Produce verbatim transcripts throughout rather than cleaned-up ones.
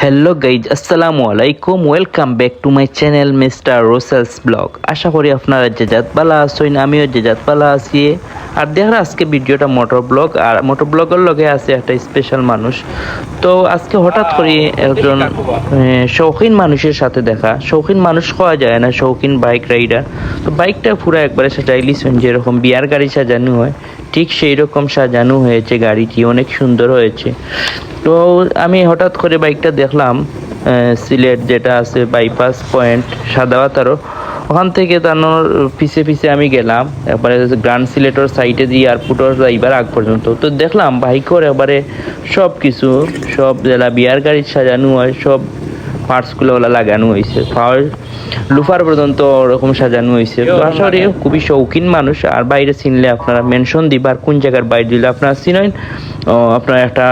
Hello guys, আসসালামু আলাইকুম। Welcome back to my channel, mister রোসেলস ব্লগ। আশা করি আপনারা যে যাত ভালা আছইন, আমিও যে যাত ভালা আছি। আর দেখরা আজকে ভিডিওটা মোটর ব্লগ, আর মোটর ব্লগর লগে আছে একটা স্পেশাল মানুষ। তো আজকে হঠাৎ করি একজন এ, শৌখিন মানুষের সাথে দেখা। শৌখিন মানুষ কওয়া যায় না, শৌখিন বাইক রাইডার। তো বাইকটা পুরা একবারে সাজাইলিছইন, যেরকম বিয়ার গাড়ি সাজানো হয়, ঠিক সেই রকম সাজানো হয়েছে গাড়িটি, অনেক সুন্দর হয়েছে। তো আমি হঠাৎ করে বাইকটা দেখলাম, আহ, সিলেট যেটা আছে বাইপাস পয়েন্ট সাদাবাতারো, ওখান থেকে তানোর পিছে পিছে আমি গেলাম, একবারে গ্র্যান্ড সিলেটর সাইডে দিয়ে এয়ারপোর্টর যাইবার আগ পর্যন্ত। তো দেখলাম বাইকর একবারে সব কিছু, সব যেলা বিয়ার গাড়ির সাজানো হয়, সব পার্টসগুলো ওলা লাগানো হয়েছে, পাওয়ার লুফার পর্যন্ত ওরকম সাজানো হয়েছে। তো আশা করি খুবই শৌখিন মানুষ, আর বাইরে চিনলে আপনারা মেনশন দিবা, আর কোন জায়গার বাইরে দিলে আপনারা চিনেন, ও, আপনারা একটা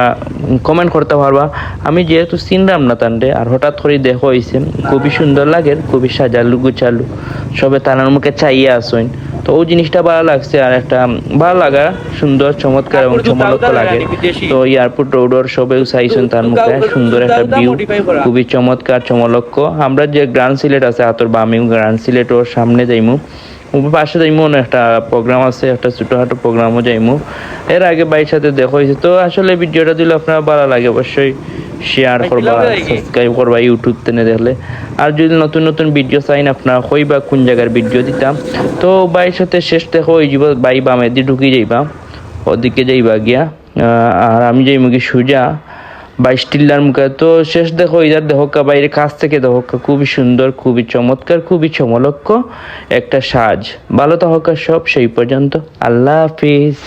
কমেন্ট করতে পারবা। আমি যেহেতু চিনলাম না তানরে, আর হঠাৎ করে দেখা হয়েছে, খুবই সুন্দর লাগে, খুবই সাজালু গুছালু, সবে তানার মুখে চাইয়া আসইন। তো ওই জিনিসটা ভালা লাগছে, আর একটা ভালা লাগা সুন্দর, চমৎকার এবং চমলক্ষ লাগে। তো এয়ারপোর্ট রোডর সবেও চাইছইন তার মুখে সুন্দর একটা ভিউ, খুবই চমৎকার, চমলক্ষ। আমরা যে গ্র্যান্ড সিলেট আছে আতর বামে, গ্র্যান্ড সিলেটর সামনে যাইমু, ও পাশে যাইমু, অন্য একটা প্রোগ্রাম আছে, একটা ছোটোখাটো প্রোগ্রামও যাইমু। এর আগে ভাইর সাথে দেখা হয়েছে। তো আসলে ভিডিওটা দিলে আপনারা ভালা লাগে, অবশ্যই শেয়ার করবা, সাবস্ক্রাইব করবা ইউটিউব থেকে দেখলে। আর যদি নতুন নতুন ভিডিও চাইন আপনারা, কইবা কোন জায়গার ভিডিও দিতাম। তো ভাইর সাথে শেষ দেখা হয়ে যাব, ভাই বামেদি ঢুকি যাইবা, ওদিকে যাইবা গিয়া। আহ, আর আমি যাইমু কি সুজা বাইশ টিল্লার মুখে। তো শেষ দেখা হয়ে যার, দেখো কা বাইরে কাছ থেকে দেখো কা, খুবই সুন্দর, খুবই চমৎকার, খুবই চমলক্ষ একটা সাজ। ভালো থাকো কা সব, সেই পর্যন্ত আল্লাহ হাফিজ।